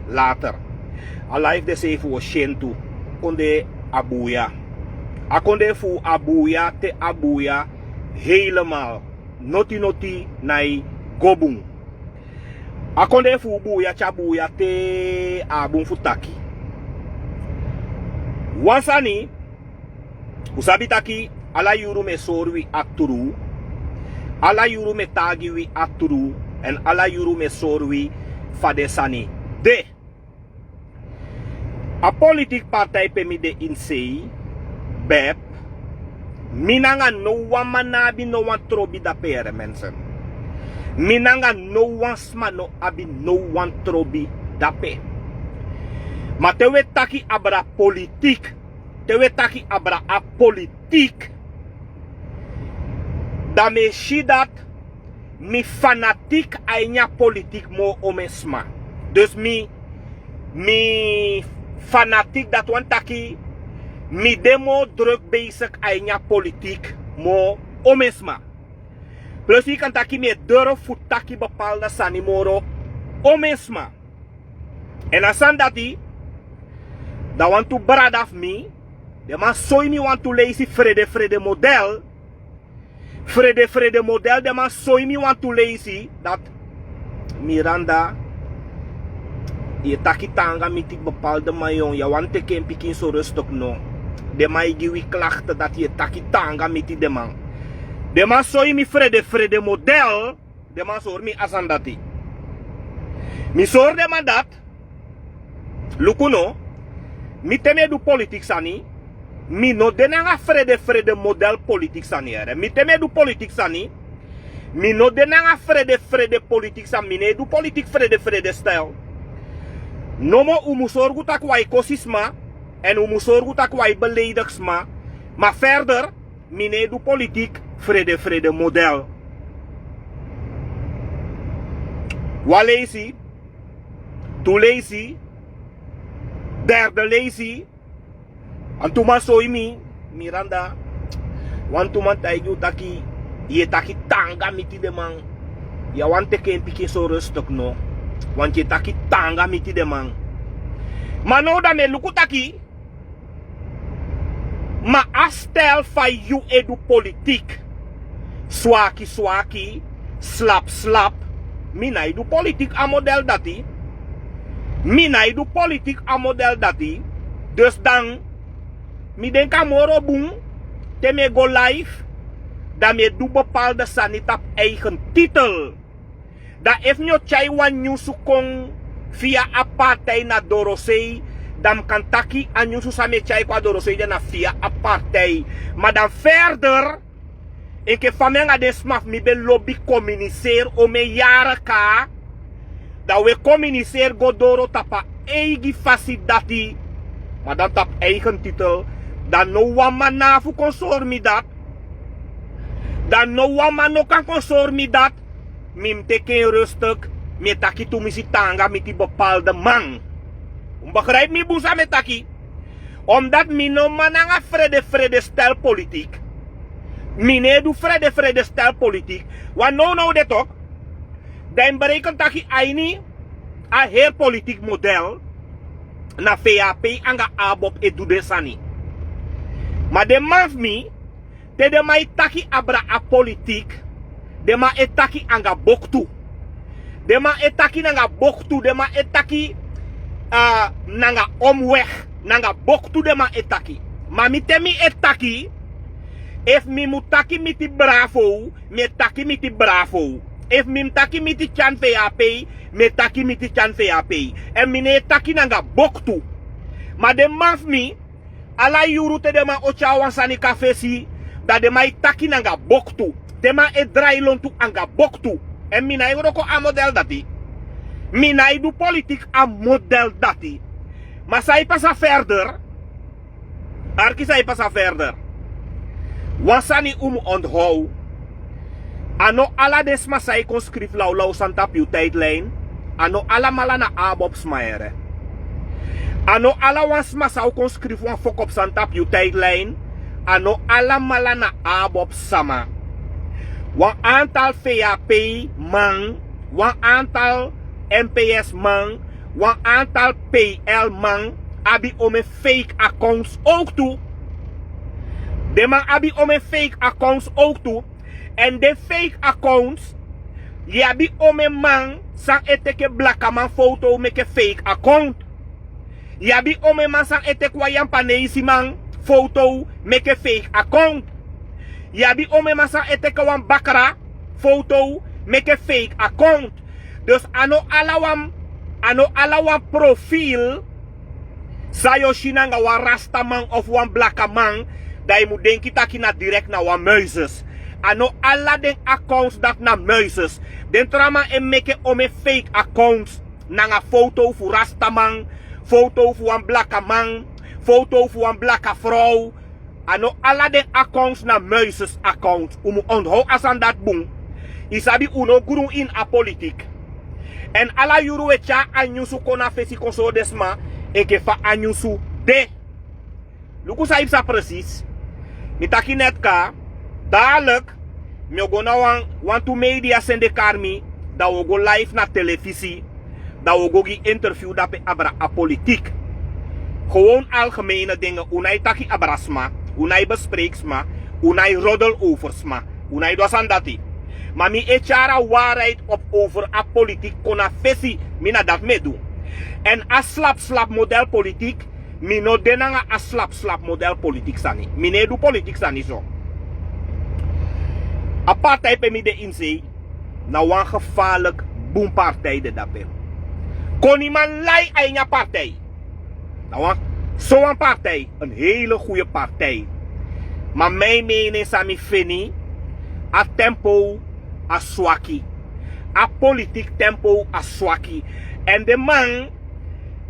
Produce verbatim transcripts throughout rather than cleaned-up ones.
Later, a life de sei fu o si en tu. Kondee a buuya. A kondee fu a buuya te a buuya, helemal noti noti na e go bun. A kondee fu buuya te a buuya te a bun fu taki. Wan sani, un sabi taki ala yuru mi e sori wi a tru. Ala yuru mi e taigi wi a tru. Èn ala yuru mi e sori wi fa den sani de. A politiki partij pe mi de ini sei, bep, mi nanga no wan man no abi no wan trobi dape, here mensen. Mi nanga no wan sma no abi no wan trobi dape. Ma te wi e taki abra politiki, te wi e taki abra a politiki, dan mi e si dati mi fanatik a ini a politiki moo omen sma. Dus mi mi fanatik, dati wani taki mi de moo druk besik a ini a politiki moo omen sma. Plus yu kan taki mi e durfu fu taki bepaalde sani moro omen sma. Èn a sani dati, dan wantu brada fu mi, den man soi mi wantu leisi, frede frede model. Frede frede model, den man soi mi wantu leisi dati, Miranda, yu e taki taanga miti bepaalde man, yon, yu á wani teki en pikin so rustig no. Den man e gi wi klakte dati yu e taki taanga miti den man. Den man soi mi frede frede model. Den man sori mi a sani dati. Mi sori den man dati. Luku no, mi te mi e du politiki sani, mi no de nanga frede frede model politiki sani, here. Mi te mi e du politiki sani, mi no de nanga frede frede politiki sani. Mi no e du politiki frede frede stijl. Nomo un mus sorgu taki wi á e kosi sma, èn un mus sorgu taki wi á e beleidigi sma. Ma verder, mi no e du politiki frede frede model. Wan leisi, tu leisi, derde leisi, wantu man soi mi, Miranda, wantu man taigi yu taki yu e taki taanga miti den man. Yu á wani teki en pikin so rustig no. Wantu yu e taki taanga miti den man. Ma now dan mi e luku taki, ma a stijl fa yu e du politiki, swaki swaki, slap slap, mi no e du politiki a model dati. Mi no e du politiki a model dati. Dus dan, mi denki a moro bun, te mi e go live, dan mi e du bepaalde sani tapu eigen titel. Dan efu mi o tyai wan nyunsu kon via a partij na dorosei, dan mi kan taki a nyunsu san mi e tyai kon a dorosei de na via a partij. Ma dan verder, enke fa mi anga den sma fu mi ben lobi kominiseri omen yari kaa, dan wi e kominiseri go doro tapu a eigi fasi dati. Ma dan tapu eigen titel, dan no wan man no abi fu kon sori mi dati. Dan no wan man no kan kon sori mi dati. Mi mus teki en rustig, mi e taki tumisi taanga miti bepaalde man. Un begrijp mi bun san mi e taki. Omdat mi no man nanga frede frede stijl politiki. Mi no e du frede frede stijl politiki. Wan nownow de tok, dan yu mus bereiken taki a ini a heri politiki model, na V H P anga ABOP e du den sani. Ma den man fu mi, te den man e taki abra a politiki, den man e taki anga boktu. Den man e taki nanga boktu, den man e taki, ah, nanga omweg, nanga boktu den man e taki. Ma mi te mi e taki, efu mi mu taki miti Bravo, mi e taki miti Bravo. Efu mi mu taki miti Tyan V H P, mi e taki miti Tyan V H P. Èn mi no e taki nanga boktu. Ma den man fu mi, ala yuru te den man o tyari wan sani kon na fesi, dan den man e taki nanga boktu. Den man e drai lontu anga boktu. Èn mi no e wroko a model dati. Mi no e du politiki a model dati. Ma san e pasa verder? Arki san e pasa verder. Wan sani un mu onthoud. A no ala den sma san e kon skrifi lawlaw sani tapu yu tijdlijn. A no alamala na ABOP sma, here. A no ala wan sma san o kon skrifi wan fokop sani tapu yu tijdlijn. A no alamala na ABOP sama. Wan aantal V H P man, wan aantal M P S man, Wan antal pl man abi ome fake accounts owktu. Den man abi ome fake accounts owktu. Èn den fake accounts, yu abi ome man san e teke blakaman foto meke fake account. Yu abi ome man san e teke wan yampaneisiman foto meke fake account. Yu abi ome man san e teke wan bakra foto meke fake account. Dus a no ala wan a no ala wan profil san yu o si nanga wan rastaman of wan blakaman, dan yu mu denki taki na direkt na wan muises. A no ala den accounts dati na muises. Den tra man e meke ome fake accounts nanga foto fu rastaman, foto fu wan blakaman, foto fu wan blaka frow. A no ala den accounts na muises accounts. Un mu onthow a sani dati bun. Yu sabi un no grun ini a politik. Èn ala yuru un e tyari a nyunsu kon na fesi kon sori den sma enke fa a nyunsu de. Luku san yu psa presis. Mi taki neti kaba, dadilik mi o go na wan wantu media sende kari mi, dan un o go live na telefisi, dan un o go gi interview dape abra a politik. Gewon algemeine dingen, un nai taki abra sma, un nai bespreiki sma, un nai rodel over sma, un nai du a sani dati. Ma mi e tyari a waarheid op over a politik kon na fesi. Mi na dati mi e du. Èn a slapslap model politik, mi no de nanga a slapslap model politik sani. Mi no e du politik sani so. A partij pe mi de ini sei, na wan gefarlik bun partij de dape. Koniman lai a ini a partij. Na wan sowan partij, en hele goede partij. Ma mi e mene san mi feni, a tempo a swaki. A politik tempo a swaki. Èn den man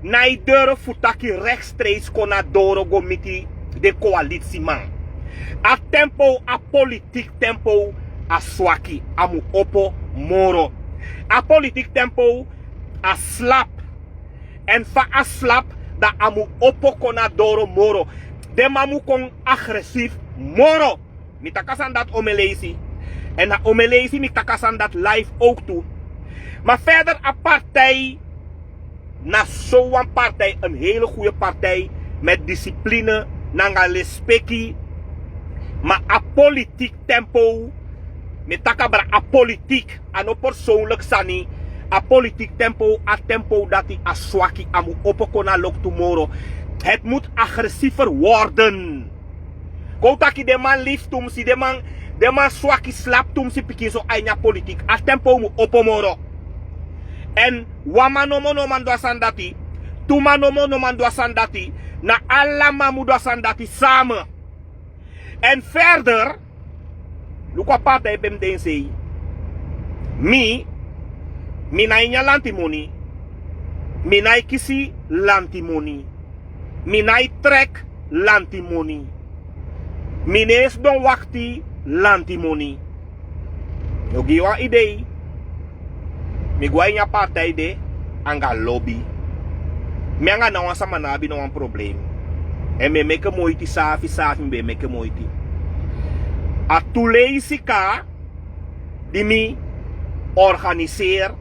nai doro fu taki rechtstreeks kon na doro go miti den koalitiman. A tempo, a politik tempo a swaki, a mu opo moro. A politik tempo a slap. Èn fa a slap, dan a mu opo kon na doro moro. Den man mu kon agresief moro. Mi taki a sani dati ome leisi. Èn na ome leisi mi taki a sani dati live owktu. Ma verder a partij, na sowan partij, en hele goede partij, met discipline nanga lespeki. Ma a politik tempo, mi taki abra a politik, a no persoonlik sani. A politik tempo, a tempo dati a swaki, a mu opo kon na loktu moro. Het moet agressiever worden. Kon un taki den man libi tumsi, den man, den man swaki slapu tumsi pikinso a ini a politik. A tempo mu opo moro. Èn wan man nomo no man du a sani dati. Tu man nomo no man du a sani dati. Na ala man mu du a sani dati sama. Èn verder, luku a partij pe mi de ini sei. Mi, mi nái nyan lantimoni. Mi nái kisi lantimoni. Mi nái trek lantimoni. Mi no e sidon wakti lantimoni. Mi o gi yu wan idei. Mi go a ini a partij de anga lobi. Mi anga no wan sama no abi no wan problem. Èn mi e meke moiti, saafi saafi mi ben e meke moiti. A tu leisi kaba di mi organiseri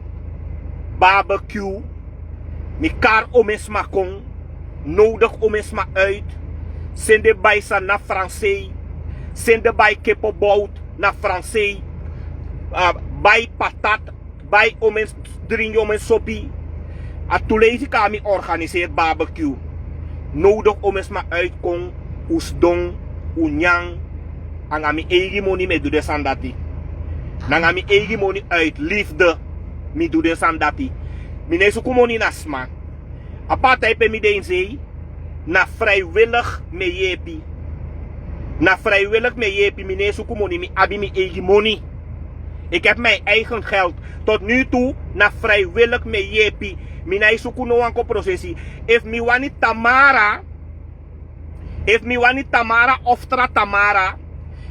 barbecue, mi kari omeni sma kon, nowdigi omeni sma uit, sende bai sani na Fransei, sende bai kepobowtu na Fransei, ah, bai patat, bai omeni, dringi omeni sopi. A tu leisi kaba mi organiseri barbecue. Nowdigi omeni sma uit kon, un sidon, un nyan. Anga mi eigi moni mi e du den sani dati. Nanga mi eigi moni, uit liefde, mi du den sani dati. Mi no e suku moni na sma. A partij pe mi de ini sei, na vrijwillig mi e yepi. Na vrijwillig mi e yepi, mi no e suku moni, mi abi mi eigi moni. Ik heb mijn eigen geld. Tot nu toe, na vrijwillig mi e yepi. Mi nái suku no wan kon prosesi. Efu mi wani tamara, efu mi wani tamara of tra tamara,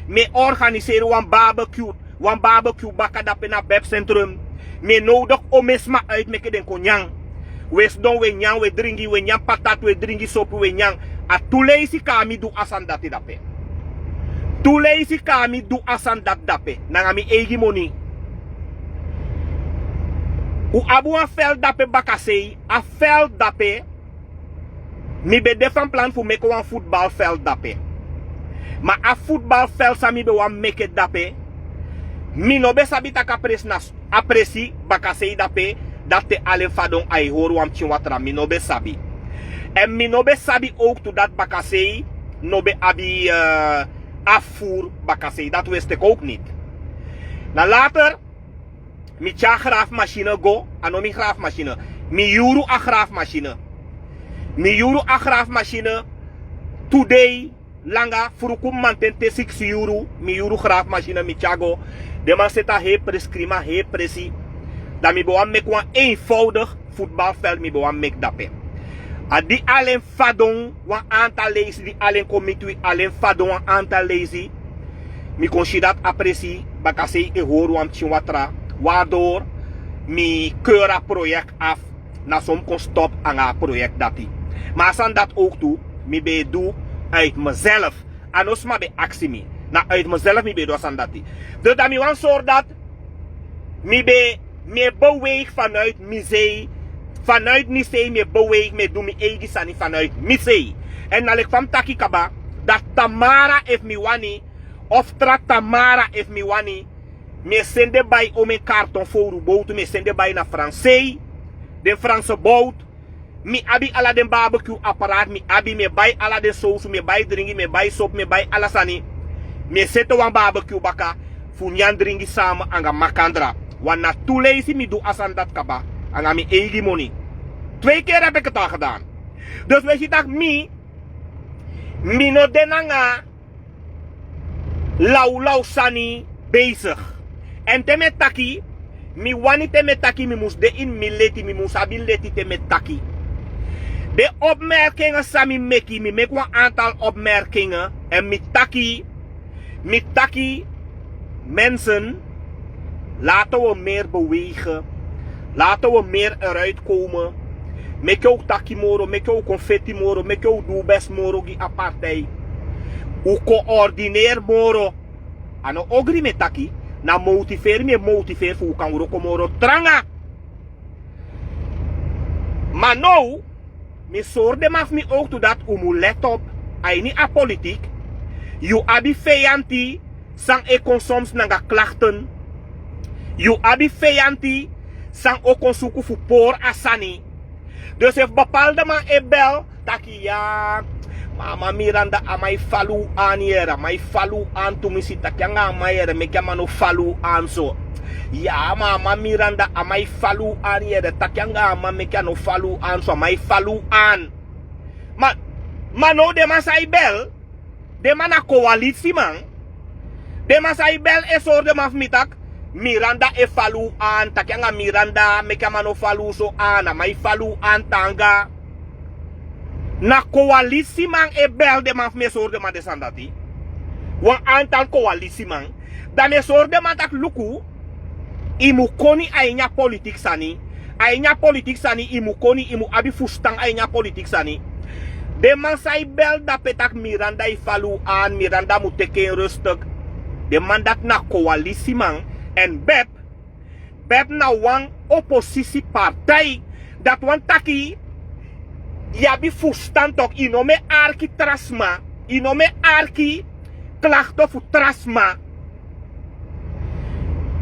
mi e organiseri wan barbecue, wan barbecue baka dape na Bep Centrum. Mi e nowdigi omeni sma uit meke den kon nyan. Un e sidon, un e nyan, un e dringi, un e nyan patat, un e dringi sopi, un e nyan. A tu leisi kaba mi du a sani dati dape. Tu leisi kaba mi du a sani dati dape. Nanga mi eigi moni. Un abi wan fel dape bakasei, a fel dape. Mi ben de fan plan fu meki wan futbalfel dape. Ma a futbalfel san mi ben wani meki dape, mi no ben sabi tak' a presi na a presi bakasei dape. Dati te alen fadon a e hori wan pikin watra, mi no ben sabi. Èn mi no ben sabi owk tu dati bakasei no ben abi a furu bakasei dati westeki owk niti. Na later mi tyari a grafimasine go. A no mi grafimasine. Mi yuru a grafimasine. Mi yuru a grafimasine. Tu dei langa fruku mamanten te siksi yuru mi yuru grafimasine mi tyari go. Den man seti a hei presi krima hei presi. Dan mi ben wani meki wan enfowdigi futbalfel mi ben wani meki dape. A di alen fadon wan antal leisi di alen kon miti wi alen fadon wan antal leisi. Mi kon si dati a presi bakasei e hori wan pikin watra. Wardor mi keri a proyekti afu. Na so mi kon stopu anga a proyekti dati. Ma a sani dati owk tu mi ben e du uit mezelf. A no sma ben aksi mi. Na uit mezelf mi ben e du a sani dati. Dus dan mi wani sori dati mi ben mi e beweigi fanuiti mi sei. Fanuiti mi sei mi e beweigi mi e du mi eigi sani fanuiti mi sei. Èn na leki fa mi taki kaba, dati tamara efu mi wani, ofu tra tamara efu mi wani, mi e sende bai omen karton fowru bowtu mi e sende bai na fransei. Den franse bowtu. Mi abi ala den babekiu aparati mi abi mi e bai ala den sowsu mi e bai dringi mi e bai sopu mi e bai ala sani. Mi e sete wan babekiu baka fu nyan dringi sama anga makandra. Wan na tu leisi mi du a sani dati kaba anga mi eigi moni. Twei keri a beketa a gedan. Dus wi e si tak' mi mi no de nanga lawlaw sani beisigi. Èn te mi e taki mi wani te mi e taki mi mus de ini mi leti mi mus abi leti te mi e taki. Den opmerkingen san mi meki mi meki wan antal opmerkingen. Èn mi taki mi taki mensen, laten we meer bewegen. Laten we meer eruit komen. Meki un taki moro meki un kon feti moro meki un du un besi moro gi a partij. Un koordineri moro. A no ogri mi e taki. Na motiveri mi e motiveri fu un kan wroko moro tranga. Ma now mi sori den man fu mi owk tu dati un mus leti op. A ini a politik yu abi feyanti san e kon soms nanga klakten. Yu abi feyanti san o kon suku fu pori a sani. Dus efu bapalde man e bel taki ya, mama miranda a man e fali un an yere a man e fali un an tumisi taki anga a man yere meki a man no fali un an so. Ya mama miranda a man e fali un an yere taki anga a man meki a no fali un an so a man e fali un an. Ma ma now den man san e bel den man na kowalisiman. Den man san e bel e sori den man fu mi taki miranda e fali un an taki anga miranda meki a man no fali un so an a man e fali un an tanga. Na kowalisiman e bel den man fu mi e sori den man den sani dati. Wan antal kowalisiman dan mi e sori den man taki luku. Yu mu koni a ini a politik sani. A ini a politik sani yu mu koni yu mu abi fustan a ini a politik sani. Den man san e bel dape tak' miranda e fali un an miranda mu teki en rustik. Den man dati na kowalisiman. Èn bep bep na wan oposisi partij. Dati wani taki yu abi fustan toki yu no mu e arki tra sma. Yu no mu e arki klakte fu tra sma.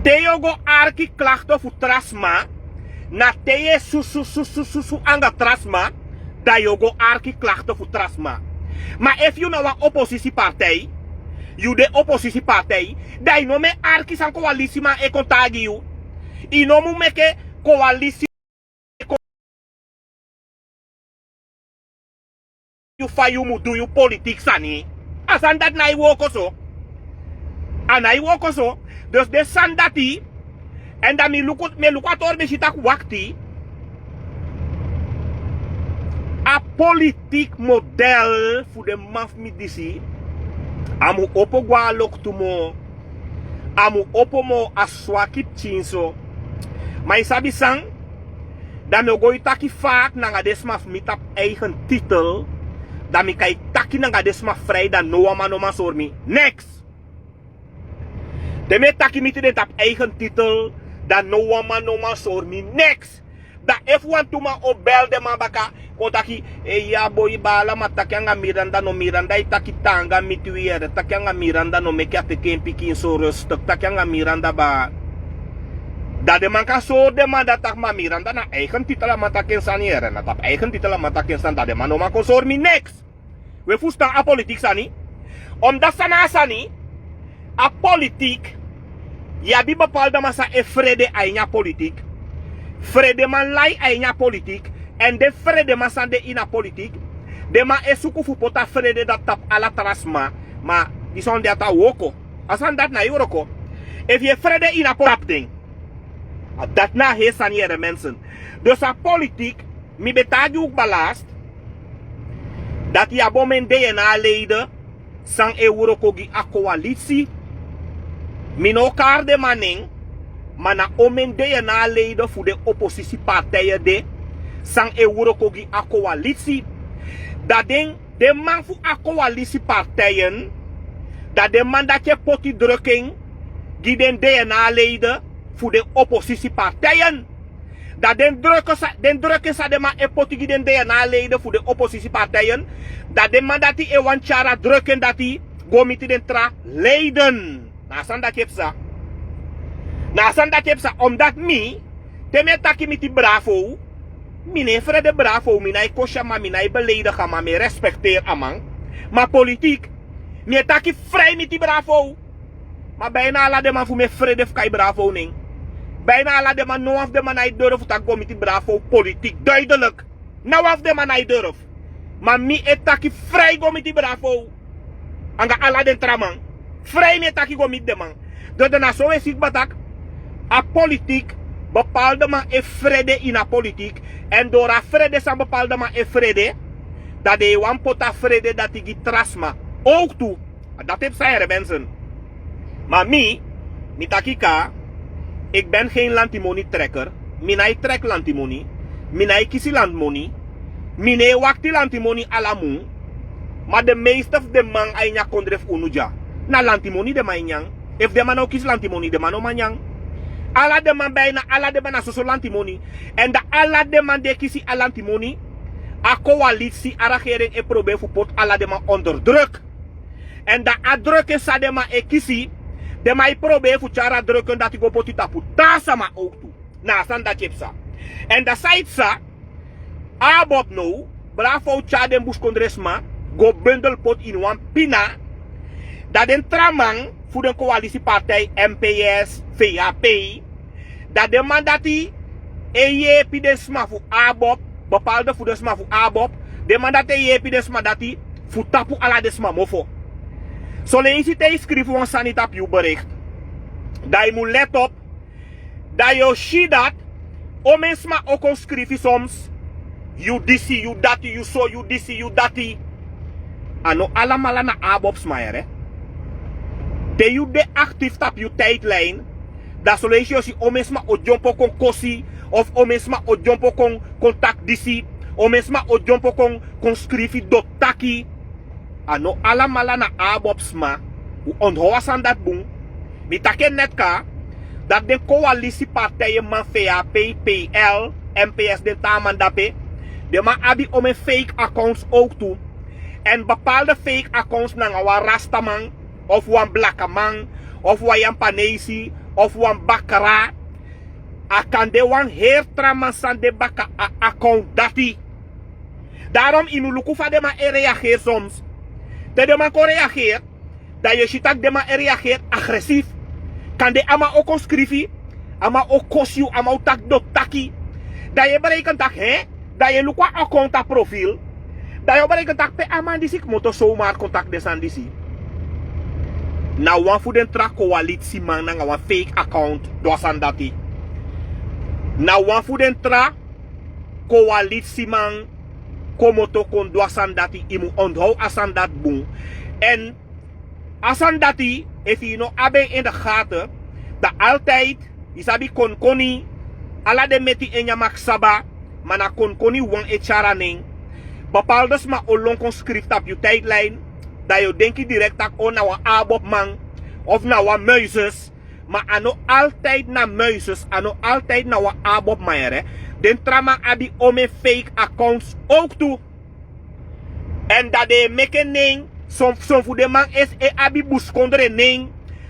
Te yu o go arki klakte fu tra sma na te yu e sususususu anga tra sma. Dan yu o go arki klakte fu tra sma. Ma efu yu na wan oposisi partij yu de oposisi partij dan yu no mu e arki san kowalisiman e kon taigi yu. Yu no mu meke kowalisi yu fa yu mu du yu politik sani. A sani dati na e wooko so. A na e wooko so. Dus den sani dati èn dan mi luku a tori mi si tak' wakti. A politik model fu den man fu mi disi a mu opo go na loktu moo. A mu opo moo a swaki pikin so. Ma yu sabi san? Dan mi o go yu taki faaki nanga den sma fu mi tapu eigen titel. Dan mi kan e taki nanga den sma frei dan no wan man no man sori mi neks. Te mi e taki miti den tapu eigen titel Dan no wan man no man sori mi neks. Dan efu wantu man o bel den man baka, kon taki, e ya boi, baala, ma taki anga Miranda no, Miranda e taki taanga miti wi yere, taki anga Miranda no meki a teki en pikin so rustuk, taki anga Miranda baa. Dan den man kan sori den man dati taki ma Miranda na eigen titel a man taki en sani yere, na tapu eigen titel a man taki en sani, dan den man no man kon sori mi neks. Wi e fusutan a politik sani. Omdati san na a sani, a politik, yu abi bepaalde man san e frede a ini a politik. Fredeman lai a ini a politik. Èn den fredeman san de ini a politik, den man e suku fu poti a frede dati tapu ala tra sma. Ma disi wan de ati a wroko. A sani dati na yu wroko. Efu yu e frede ini a politik, tapu den. A dati na a heri sani yere mensen. Dus a politik, mi ben taigi unu kba last, dati yu abi omen DNA-leden san e wroko gi a koalisi. Mi no o kari den man nen, ma na omen DNA-leden fu den oposisipartijen de san e wroko gi a koalisi. Dan den, den man fu a koalisipartijen, dan den man dati e poti druk en gi den DNA-leden fu den oposisipartijen. Dan den druk san, den druk san den man e poti gi den DNA-leden fu den oposisipartijen, dan den man dati e wani tyari a druk dati go miti den tra leden. Na a sani dati e psa. Na a sani dati e psa, omdati mi, te mi e taki miti Bravo, mi no e frede Bravo, mi nái kosi a man, mi nái beleidigi a man, mi e respekteri a man. Ma politik, mi e taki frei miti Bravo. Ma bijna ala den man fu mi e frede fu kai Bravo nen. Bijna ala den man, no wan fu den man nái durfu taki go miti Bravo politik duidelijk. No wan fu den man nái durfu. Ma mi e taki frei go miti Bravo anga ala den tra man. Frei mi e taki go miti den man. Dus dan na so wi e si kba taki a politik, bepaalde man e frede ini a politik. Èn doro a frede san bepaalde man e frede, dan den e wani poti a frede dati gi tra sma. Ook tu. A dati e psa yere mensen. Ma mi, mi taki kaba, ik ben geen lantimonitrekker. Mi nái trek lantimoni. Mi nái kisi lantimoni. Mi no e wakti lantimoni ala mun. Ma den meeste fu den man a ini a kondre fu unu dya, na lantimoni den man e nyan. Efu den man no kisi lantimoni, den man no man nyan. Ala den man, bijna ala den man na soso lantimoni. Èn dan ala den man di e kisi a lantimoni, a koalisi, a regering e proberi fu poti ala den man onder druk. Èn dan a druk san den man e kisi, den man e proberi fu tyari a druk dati go poti tapu taa sama ook tu. Na a sani dati e psa. Èn dan san e psa, ABOP now, Bravo tyari den buskondresma go bundel poti ini wan pina. Dan den tra man fu den koalisipartij, M P S, V H P, dan den man dati e yeepi den sma fu ABOP, bepaalde fu den sma fu ABOP, den man dati e yeepi den sma dati fu tapu ala den sma mofo. Soleisi te yu skrifi wan sani tapu yu bericht, dan yu mu let op, dan yu o si dati omen sma o kon skrifi soms, yu disi, yu dati, yu so, yu disi, yu dati. A no alamala na ABOP sma yere. Te yu de actief tapu yu tijdlijn, dan soleisi yu o si omen sma o dyompo kon kosi, of omen sma o dyompo kon, kon taki disi, omen sma o dyompo kon, kon skrifi doti taki. A no alamala na ABOP sma. Un onthoud a sani dati bun. Mi taki en net kaba, dati den koalisipartijen man, V H P, P L, M P S, den taa man dape, den man abi omen fake accounts ook tu. Èn bepaalde fake accounts nanga wan rastaman, of wan blakaman, of wan Yampaneisi, of wan bakra. A kan de wan heri tra man san de baka a account dati. Daarom yu mu luku fa den man e reageri soms. Te den man kon reageri, dan yu e si taki den man e reageri agresief. Kande a man o kon skrifi, a man o kosi yu, a man o taki doti taki. Dan yu e berekeni taki, hè? Dan yu e luku a account, a profiel. Dan yu o berekeni taki pe a man disi komoto zomaar kon taki den sani disi. Na wan fu den tra koalisiman nanga wan fake account du a sani dati. Na wan fu den tra koalisiman komoto kon du a sani dati, yu mu onthoud a sani dati bun. Èn a sani dati, efu yu no abi en in de gaten, dan altijd, yu sabi, konkoni, ala den meti e nyan maksaba, ma na konkoni wan e tyari a nen. Bepaalde sma o lon kon skrifi tapu yu tijdlijn, dan yu o denki direct taki, o, na wan ABOP man, of na wan muises, Ma a no altide na muises, a no altide na wan abob man yere. Den tra man abi ome fake accounts owktu. Èn dan den e meke nen. Son fu den man e abi buskondre nen.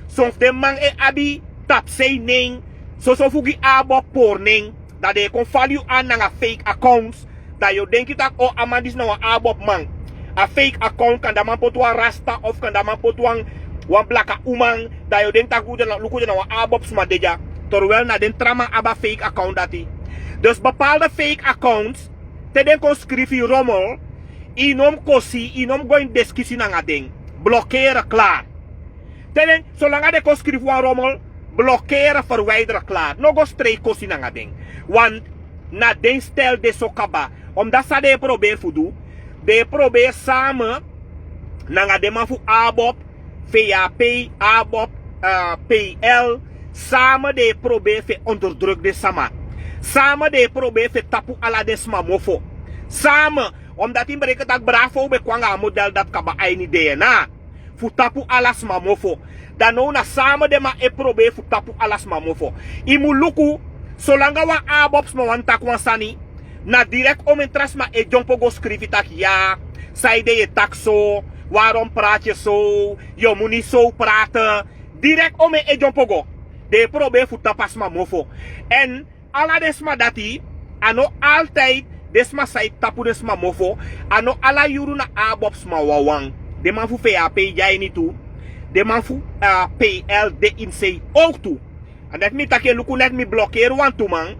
Son fu den man e abi tapsei nen. Soso fu gi abob pori nen. Dan den e kon fali yu an nanga fake accounts. Dan yu o denki tak' o a man disi na wan abob man. A fake account kanda man poti wan rasta of kanda man poti wan blaka uman. Dan yu o denki tak' luku den na wan abob sma de dya. Terwel na den tra man abi a fake account dati. Dus bepaalde fake accounts, te den kon skrifi romel, i no mus kosi, i no mus go ini deskisi nanga den. Blokere klar. Te den solanga den kon skrifi wan romel, blokere, ferwijdere klar. No go strei kosi nanga den. Want na den stel de so kaba. Omdati san den e proberi fu du, den e proberi same nanga den man fu abob, vap, abob, pl. Same den e proberi fu e onderdruk den sama. Same den e proberi fu e tapu ala den sma mofo. Same. Omdati mi breken tak' bravo ben kon nanga a model dati kaba a ini dna fu tapu ala sma mofo. Dan now na same den man e proberi fu tapu ala sma mofo. I mu luku, solanga wan abob sma wani taki wan sani, na direkt omen tra sma e dyompo go skrifi tak' ya, saide yu e taki so, waron prati yu so, yu o muni so prati. Direkt omen e dyompo go. Den e proberi fu tapu a sma mofo. Èn ala den sma dati, a no altide den sma san e tapu den sma mofo. A no ala yuru na abob sma wawan. Den man fu vap de a ini tu. Den man fu pl de ini sei owktu. A dati mi taki en luku net mi blokeri wantu man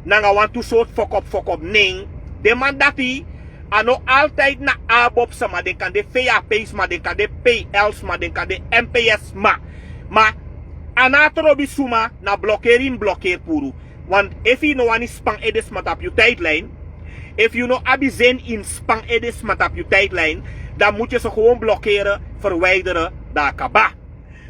nanga wantu sortu fokop fokop nen. Den man dati, a no altide na abob sma, den kan de vap sma, den kan de pl sma, den kan de mps sma. Ma a no a trobi suma, na blokeri i mus blokeri puru. Want efu i no wani span ede sma tapu yu tijdlijn, efu yu no abi zen i mus span ede sma tapu yu tijdlijn, dan mutu yu so gewoon blokere, ferwijdere, dan a kaba.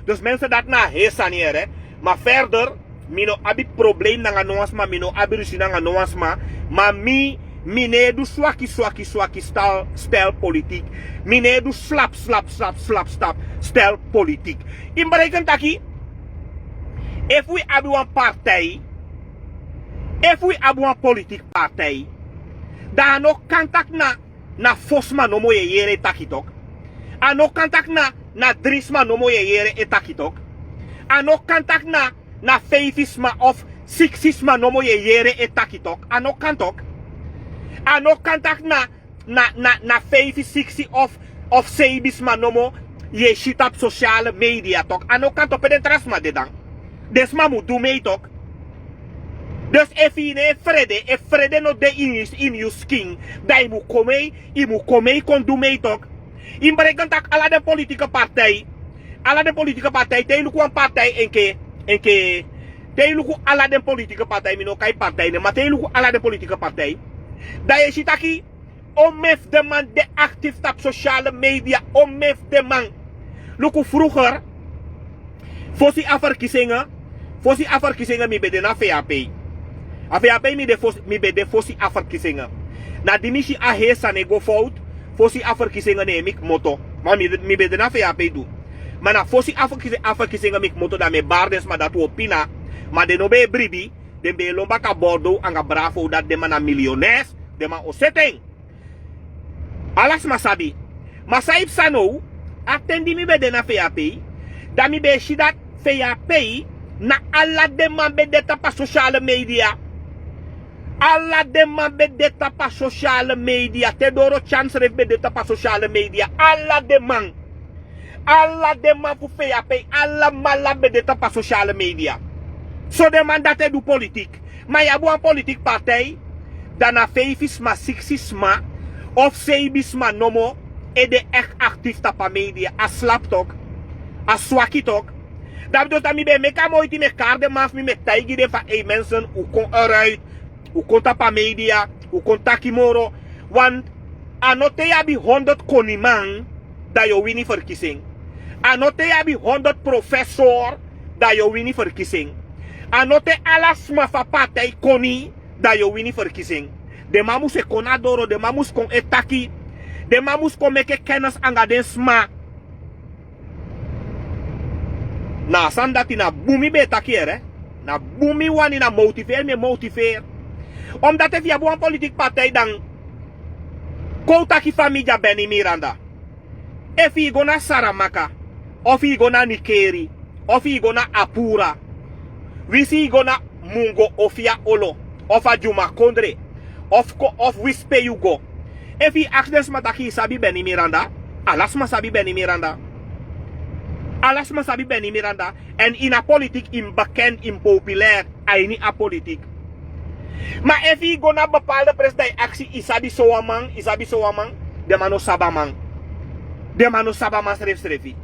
Dus mensen, dati na a heri sani yere. Ma verder, mi no abi probleem nanga no wan sma, mi no abi rusi nanga no wan sma. Ma mi, mi no e du swaki swaki swaki stel politik. Mi no e du slap slap slap slap slap stel politik. I mus bereiken taki, efu wi abi wan partij, efu wi abi wan politik partij, dan a no kan taki na na fo sma nomo yu e yere e taki tok. A no kan taki na na dri sma nomo yu e yere e taki tok. A no kan taki na na feifi sma of siksi sma nomo yu e yere e taki tok. A no kan tok. A no kan taki na na na na feifi siksi of of seibi sma nomo yu e si tapu sosiale media tok. A no kan tok. Pe den tra sma de dan? Den sma mu du mei tok. Dus efu yu no e frede, efu frede no de ini yu skin, dan yu mu kon mei, yu mu kon mei kon du mei tok. Yu mus bereiken taki ala den politike partij, ala den politike partij, te yu luku wan partij enke enke te yu luku ala den politike partij, mi no kai partij nen, ma te yu luku ala den politike partij, dan yu e si taki onmen fu den man de aktif tapu sosiale media. Onmen fu den man. Luku, fruger, fosi a ferkisingen, fosi a ferkisingen mi ben de na vap. A vap mi de fosi mi ben de fosi a ferkisingen. Na di mi si a heri sani e go fowtu, fosi a ferkisingen ne mi kmoto. Ma mi ben de na vap du. Ma na fosi a ferkisingen mi kmoto, dan mi e bari den sma dati wi o pina. Ma den no ben e bribi. Den ben e lon baka bordo anga bravo dati den man na miliones. Den man o seti en. Ala sma sabi. Ma san yu psa now? A ten di mi ben de na vap, dan mi ben e si dati vap, na ala den man ben de tapu a sosiale media. Ala den man ben de tapu a sosiale media. Te doro tyans srefi ben de tapu a sosiale media. Ala den man. Ala den man fu vap, alamala ben de tapu a sosiale media. So den man dati e du politik. Ma yu abi wan politik partij, dan na feifi sma, siksi sma of seibi sma nomo e de ekti aktif tapu a media. A slapu tok. A swaki tok. Dati dus dan mi ben e meki a moiti, mi e kari den man fu mi, mi e taigi den fa ei mensen, un kon eruit, un kon tapu a media, un kon taki moro. Want a no te yu abi honderd koniman, dan yu o wini ferkisi en. A no te yu abi honderd professor, dan yu o wini ferkisi en. A no te ala sma fu a partij koni, dan yu o wini ferkisi en. Den man mus e kon na doro, den man mus kon e taki. Den man mus kon meke kennis anga den sma. Na a sani dati na bun mi ben e taki, yere. Na bun mi wani, na motiveri mi e motiveri. Omdati efu yu abi wan politiki partij, dan kon un taki fa mi dya Benny Miranda. Efu yu go na Saramaka, of yu go na Nickerie, of yu go na Apura, winsi yu go na Mungo of Fiaolo, of a Dyumakondre, of ko, of winsi pe yu go. Efu yu aksi den sma taki yu sabi Benny Miranda, ala sma sabi Benny Miranda. Ala sma sabi Benny Miranda. Èn ini a politiki yu mus bekend, yu mus populair a ini a politiki. Ma efu yu go na bepaalde presi dan yu aksi yu sabi sowan man, yu sabi sowan man, den man no sabi a man. Den man no sabi a man srefisrefi.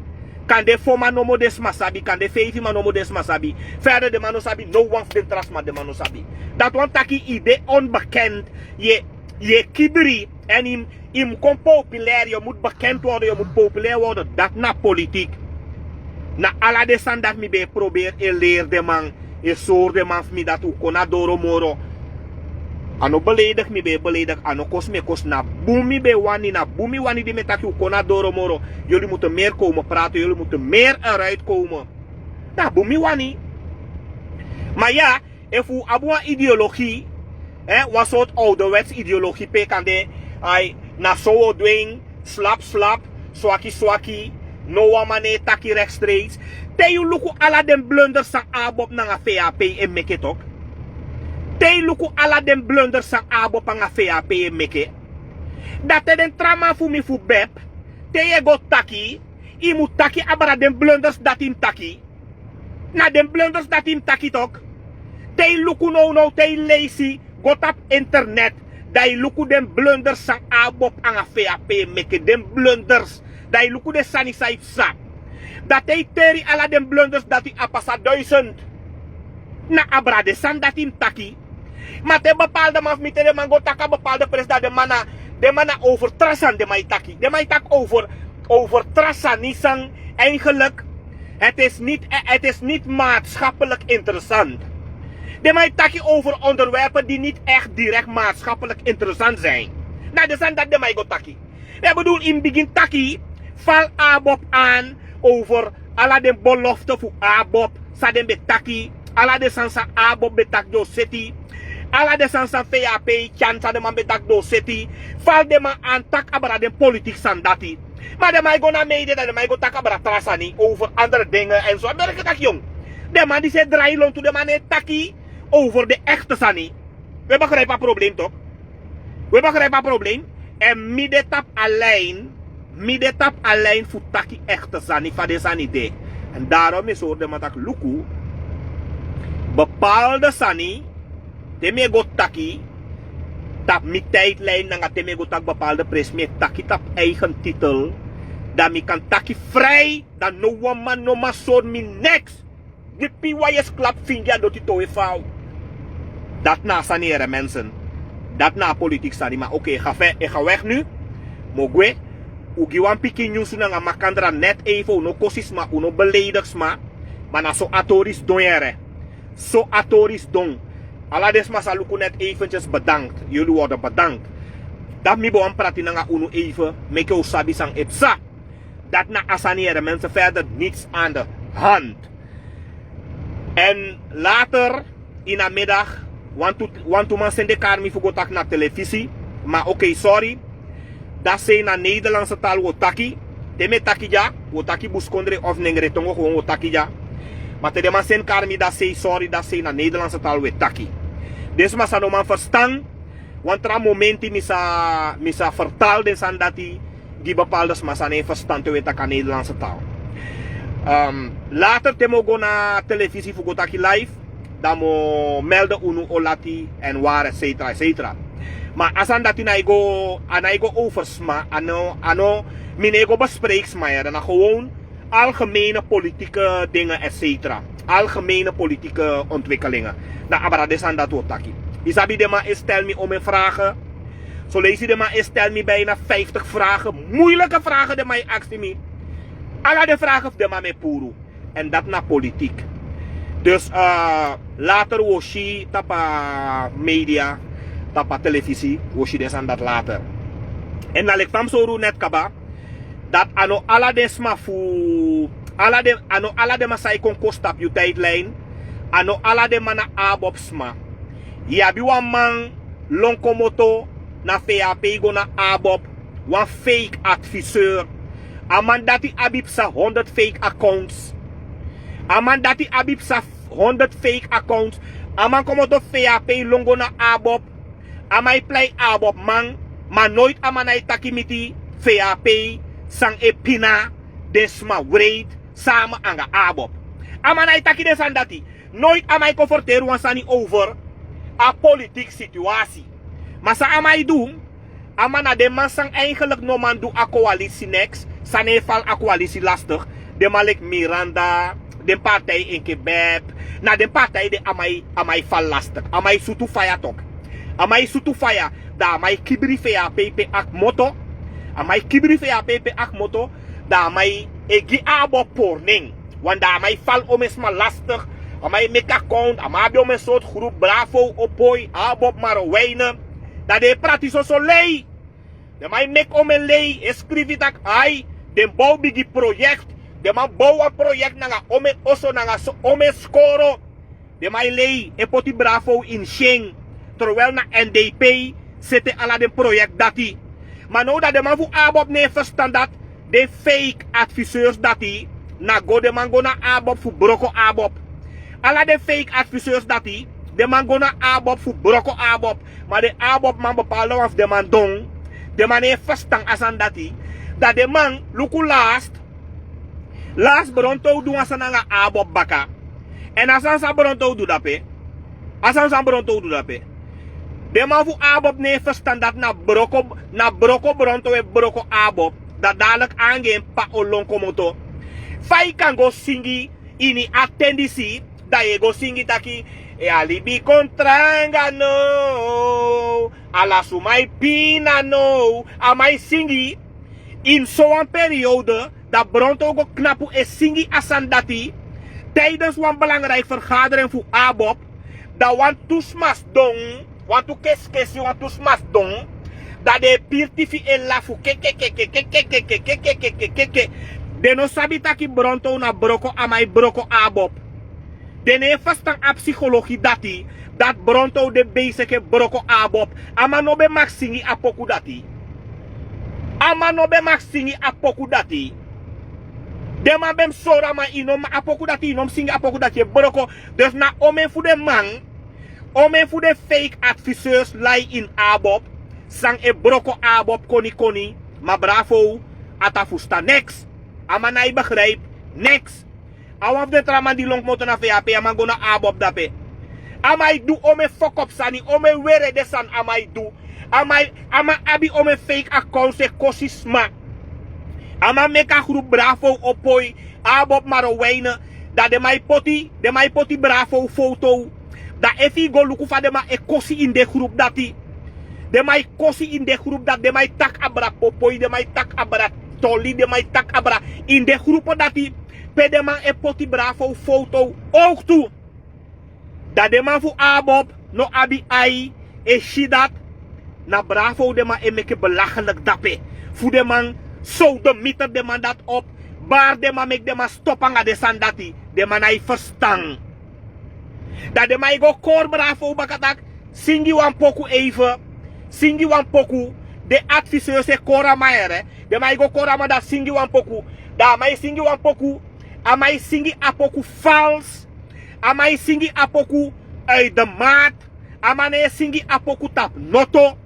Kande fo man nomo den sma sabi, kande feifi man nomo den sma sabi. Verder den man no sabi, no wan fu den tra sma den man no sabi. Dati wani taki yu de onbekend, yu e, yu e kibri, èn yu mus, yu mus kon populair, yu mus bekend worden, yu mus populair worden. Dati na politiki. Na ala den sani dati mi ben e proberi e leri den man, e sori den man fu mi dati un kon na doro moro. A no beleidigi mi ben e beleidigi, a no kosi mi e kosi, na bun mi ben e wani, na bun mi wani di mi e taki un kon na doro moro. Yuli mutu meri komen praten, yuli mutu meri eruit komen. Na bun mi wani. Ma ya, efu un abi wan ideologie, eh, wan sortu ouderwets ideologie pe kande, ai, na so un o du en, slap slap, swaki swaki, no wan man no e taki rechtstreeks. Te yu luku ala den blunders san ABOP nanga VHP e meke tok. Te yu luku ala den blunders san ABOP nanga VHP e meke. Dan te den tra man fu mi fu bep, te yu e go taki, yu mu taki abra den blunders dati yu mus taki. Na den blunders dati yu mus taki tok. Te yu luku nownow, te yu leisi, go tapu internet, dan yu luku den blunders san ABOP nanga VHP e meke, den blunders. Dan yu luku den sani san yu psa. Dan te yu teri ala den blunders dati a pasa duisend. Na abra den sani dati yu mus taki. Ma te bepaalde man fu mi, te den man go taki a bepaalde presi, dan den man na, den man na over tra sani den man e taki. Den man e taki over, over tra sani san eigenlijk, het is niet, het is niet maatschappelijk interessant. Den man e taki over onderwerpen die niet echt direct maatschappelijk interessant zijn. Na den sani dati den man e go taki. We bedoel, yu mus bigin taki, val ABOP aan over ala den belofte fu ABOP, san den ben taki, ala den sani san ABOP ben taki den o seti, ala den sani san VHP tyari san den man ben taki den o seti, val den man aan, taki abra den politiki sani dati. Ma den man e go na media, dan den man e go taki abra tra sani over andere dingen en so. A merk taki, yongu, den man disi e drai lontu, den man no e taki over den echte sani. We begrijp a probleem tok. We begrijp a probleem. Èn mi de tapu a lijn, mi de tapu a lijn fu taki echte sani fa den sani de. Èn daarom mi e sori den man taki luku, bepaalde sani, te mi e go taki tapu mi tijdlijn nanga te mi e go taki bepaalde presi, mi e taki tapu eigen titel, dan mi kan taki vrij, dan no wan man no man sori mi niks. Di pyn wan yesi klapu fingi a doti towe faaw. Dati na a sani, yere mensen. Dati na a politiki sani, ma oké, e ga weg nu. Mi o gwe. Un gi wan pikin nyunsu nanga makandra, net even, un no kosi sma, un no beleidigi sma. Ma na so a tori sidon, yere. So a tori sidon. Ala den sma san luku net eventjes, bedankt. Jullie worden bedankt. Dati mi ben wani prati nanga unu even, meke un sabi san e psa. Dati na a sani, yere mensen, verder niets aan de hand. Èn later ini a middag, wantu, wantu man sende kari mi fu go taki na telefisi. Ma oké, sorry. Dati sei na Nederlandse taal wi o taki. Te mi e taki dya, wi o taki Buskondre of Nengretongo, gewoon wi o taki dya. Ma te den man sende kari mi, dati sei, sorry, dati sei na Nederlandse taal wi e taki. Den sma san no man ferstan, wan tra momenti mi sa, mi sa fertal den sani dati gi bepaalde sma san no e ferstan te wi e taki a Nederlandse taal. Ehm, later te mi o go na telefisi fu go taki live, dan mi o melde unu o lati èn waar, et cetera, et cetera. Ma a sani dati no e go, a no e go over sma, a no, a no, mi no e go bespreek sma, yere, na gewoon algemene politieke dingen, et cetera. Algemene politieke ontwikkelingen. Na abra den sani dati wi o taki. Yu sabi, den man e stel mi omeni vragen. Son leisi den man e stel mi bijna vijftig vragen. Moeilijke vragen den man e aksi mi. Ala den vragen fu den man mi e puru. Èn dati na politiek. Dus, eh, later wi o si tapu a media, tapu a telefisi, wi o si den sani dati later. Èn na leki fa mi sori unu net kaba, dati a no ala den sma fu Ala den a no ala den man san e kon kosi tapu yu taidilain. A no ala den man na abop sma. Yu abi wan man lon komoto na fei a pei go na abop, wan feik adviseur. A man dati abi psa honderd feik accounts. A man dati abi psa honderd feik accounts. A man komoto fei a pei lon go na abop. A man e plai abop man. Ma noiti a man na e taki miti fei a pei san e pina den sma wreiti sama anga abop. A man na e taki den sani dati. Noiti a man e kon ferteri wan sani over a politiki situasi. Ma san a man e du, a man na den man san eigenlik no man du a koalisi neks, san no e fali a koalisi lastik. Den man leki miranda, den partij enke beb, na den partij de a man e a man e fali lastik, a man e sutu faya toki. A man e sutu faya. Dan a man e kibri fei a pei pe a kmoto. A man e kibri fei a pei pe a kmoto. Dan a man e gi abop pori nen. Wan dan a man e fali omen sma lastik. A man e meki akount, a man abi omen sortu grupu bravo, opoi, abop, maroweine. Dan den e prati soso lei. Den man e meki omen lei e skrifi tak' ai, den bow bigi proyekti. Den man bow wan proyekti nanga omen oso nanga so omen skoro. Den man e lei e poti bravo ini si en. Trowel na n d p sete ala den proyekti dati. Ma now dan den man fu abop no e ferstan dati den feik adviseurs dati na go den man go na abop fu broko abop. Ala den feik adviseurs dati den man go na abop fu broko abop. Ma den abop man bepalda wan fu den man don. Den man no e ferstan a sani dati. Dan den man luku last. Last brontow du wan sani nanga abop baka. Èn a sani san brontow du dape. A sani san brontow du dape. Den man fu abop no e ferstan dati na broko na broko brontow e broko abop. Dan dadiliki anga en p'pa o lon komoto. Fa yu kan go singi ini a ten disi. Dan yu e go singi taki e a libi kon tranga now. Ala suma e pina now. A man e singi ini sowan periode. Dan brontow go knapu e singi a sani dati. Tidensi wan belangriki fergaderen fu abop. Dan wantu sma sidon wantu kesikesi wantu sma sidon. Dan den e piri tifi e lafu kekekeke. Den no sabi taki brontow na broko a man e broko abop. Den no e ferstan a psikologi dati. Dati brontow de beisiki e broko abop. A man no ben maki singi a poku dati. A man no ben maki singi a poku dati. Den man ben mus sori a man yu no man a poku dati yu no mus singi a poku dati e broko. Dus na omen fu den man omen fu den feik adviseurs lai ini abop. San e broko abop konikoni. Ma bravo a ta fusta neks. A man na e begripi neks. A wan fu den tra man di lon kmoto na fei a pei a man go na abop dape. A man e du omen fokop sani omen were den sani a man e du. A man abi omen feik akowns e kosi sma. A man meki a grupu bravo opoi. Abop maroweine. Dan den man e poti den man e poti bravo fotow. Dan efu yu go luku fa den man e kosi ini den grupu dati. Den man e kosi ini den grupu dati den man e taki abra popoi den man e taki abra toli den man e taki abra ini den grupu dati. Pe den man e poti bravo fotow owktu. Dan den man fu abop no abi ai e si dati. Na bravo den man e meke belageliki dape. Fu den man sowdemiter den man dati opu. Bari den man meki den man stopu anga den sani dati. Den man na e ferstan. Dan den man e go kori bravo baka tak' singi wan poku eive. Singi wan poku. Den adviseurs e kori a man here. Den man e go kori a man dati singi wan poku. Dan a man e singi wan poku. A man e singi a poku fals. A man e singi a poku uit de maat. A man no e singi a poku tapu noto.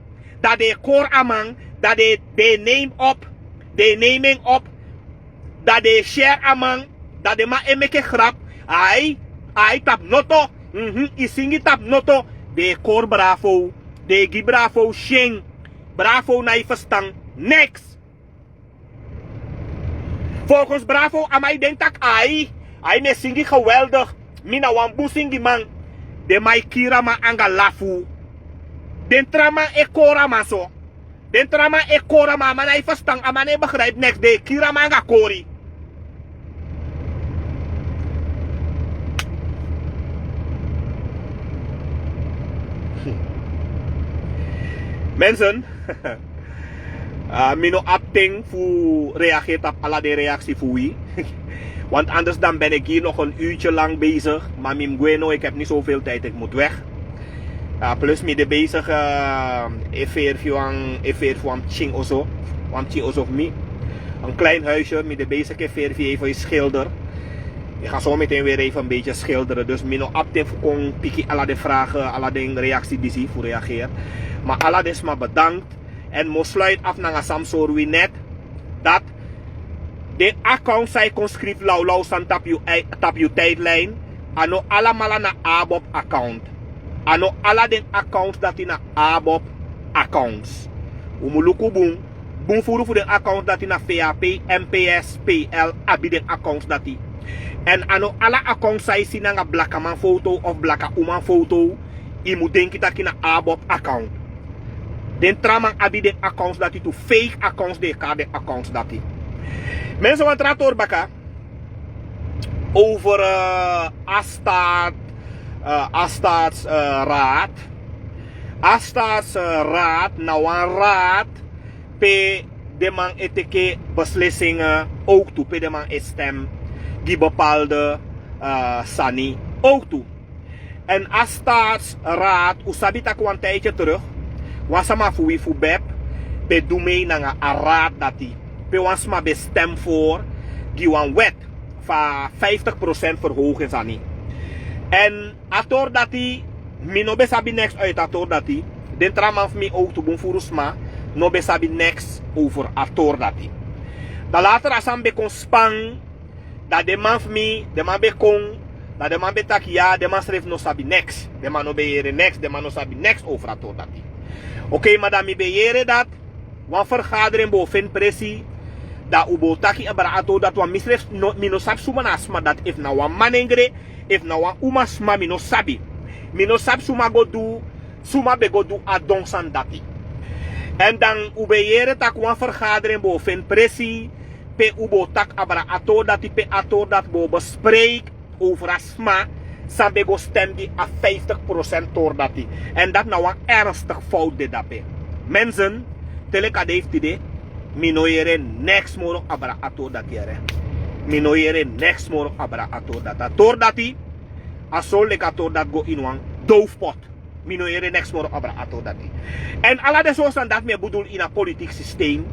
Dan den e kori a man. Dan den e neem op. Den e neem en op. Dan den e share a man. Dan den man e meke grap. Ai. Ai tapu noto. Mhm yu singi tapu noto. Den e kori bravo. Den e gi bravo syen. Bravo na yu ferstan. Neks. Folgens bravo a man e denki tak' ai. Ai mi e singi geweldik. Mi na wan bun singiman. Den man e kiri a man anga lafu. Den tra man e kori a man so. Den tra man e kori a man a man na e ferstan a man na e begripi neks den e kiri a man anga kori. Mensen. Mi no abi ten fu reageri tapu ala den reaksi fu wi. Want anders dan ben ik hier nog een uurtje lang bezig. Maar mi mus gwe now, ik heb niet zoveel tijd, ik moet weg. Plus mi de bezig, efer fu wan efer fu wan pikin oso. Wan pikin oso fu mi. Een klein huisje, mi de bezig efer fu even schilder. Ik ga zo meteen weer even een beetje schilderen. Dus mi no abi ten fu kon piki ala den vragen, ala den reactie disi fu reageer. Maar ala den sma bedankt. En mi o sluit af nanga san mi sori wi net. Dat den account san yu kon skrifi lawlaw sani tapu yu tijdlijn. A no alamala na ABOP account. A no ala den accounts dati na ABOP accounts. Un mus luku bun. Bun furu fu den accounts dati na VAP, MPS, PL abi den accounts dati. En a no ala account san yu si nanga blakaman foto of blaka uman foto, yu mus denki taki na ABOP account. Den tra man abi den accounts dati tu, fake accounts den e kari den accounts dati. Mensen, wan tra tori baka over a staat, a staatsraad. A staatsraad na wan raad pe den man e teki beslisingen, ook tu pe den man e stem gi bepaalde sani ook tu. En a staatsraad, un sabi taki wan tijdje terug wan sama fu wi fu bep ben du mei nanga a raad dati, pe wan sma ben stem voor gi wan wet fu a vijftig procent verhoging sani. En a tori dati, mi no ben sabi niks uit a tori dati. Den tra man fu mi ook tu, bun furu sma, no ben sabi niks over a tori dati. Dan later a sani ben kon span. Dan den man fu mi, den man ben kon, dan den man ben taki ya, den man srefi no sabi niks. Den man no ben yere niks, den man no sabi niks over a tori dati. Oké, ma dan mi ben yere dati wan vergadering bo feni presi. Dan un bo taki abra a tori dati, want mi srefi no, mi no sabi suma na a sma dati, efu na wan manengre, efu na wan umasma, mi no sabi. Mi no sabi suma go du, suma ben go du a don sani dati. En dan un ben yere taki wan vergadering bo feni presi, pe un bo taki abra a tori dati, pe a tori dati bo bespreiki over a sma san ben go stem gi a vijftig procent tori dati. En dati na wan ernstig fout de dape. Mensen, te leki a dei fu tide, mi no yere niks moro abra a tori dati yere. Mi no yere niks moro abra a tori dati. A tori dati, a sori leki a tori dati go ini wan dowfpot. Mi no yere niks moro abra a tori dati. En ala den sortu sani dati mi e bedoel ini a politiek systeem,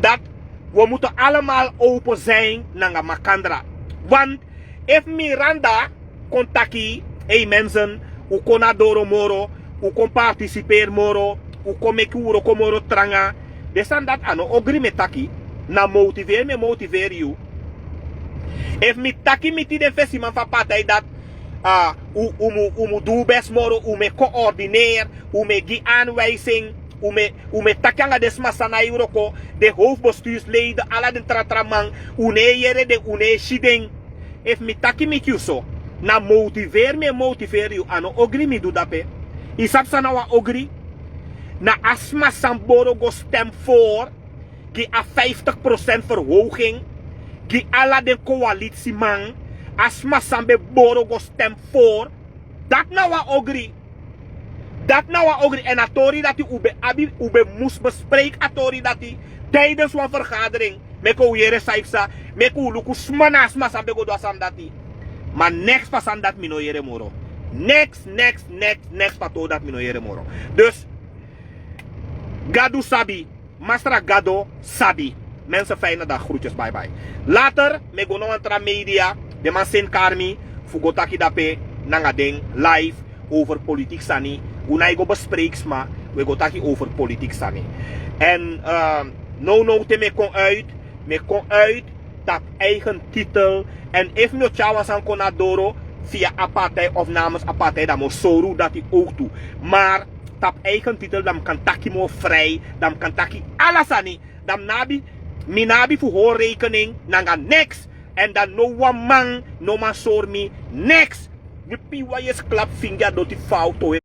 dat we moeten allemaal open zijn nanga makandra. Want efu Miranda kon taki, ei mensen, un kon na doro moro, un kon partisiperi moro, un kon meki un wroko moro tranga. Den sani dati a no ogri mi e taki. Na motiveri mi e motiveri yu. Efu mi taki miti den fesiman fu a partij dati, un mu du un besi moro, un mu e koordineri, un mu e gi anwijsing, un mu e taki nanga den sma san na yu wroko, den hoofdbestuursleden, ala den tra tra man, un no e yere den, un no e si den. Efu mi taki miti yu so, na motiveri mi e motiveri yu, a no ogri mi du dape. Yu sabi san na wan ogri? Na a sma san boro go stem voor gi a vijftig procent verhoging gi ala den koalitieman, a sma san ben boro go stem voor. Dati na wan ogri. Dati na wan ogri. En a tori dati un ben abi, un ben mus bespreiki a tori dati tijdens wan vergadering. Meki un yere san yu psa, meki un luku sma na a sma san ben go du a sani dati. Ma niks fu a sani dati mi no yere moro. Niks, niks, niks, niks fu a tori dati mi no yere moro. Dus Gadu sabi, Masra Gado sabi. Mensen, fijne dag, groetjes, bye bye. Later mi e go na wan tra media, den man seni kari mi fu go taki dape nanga den live over politiek sani. Un no e go bespreiki sma, un e go taki over politiek sani. En nownow te mi e kon uit, mi e kon uit tapu eigen titel. En efu mi o tyari wan sani kon na doro via a partij of namens a partij, dan mi o sori un dati ook tu. Maar tapu eigen titel, dan mi kan taki moro vrij, dan mi kan taki ala sani. Dan mi no abi, mi no abi fu hori rekening nanga niks. En dan no wan man no man sori mi niks. Wipi wan yesi, klapu fingi a doti fu a oto.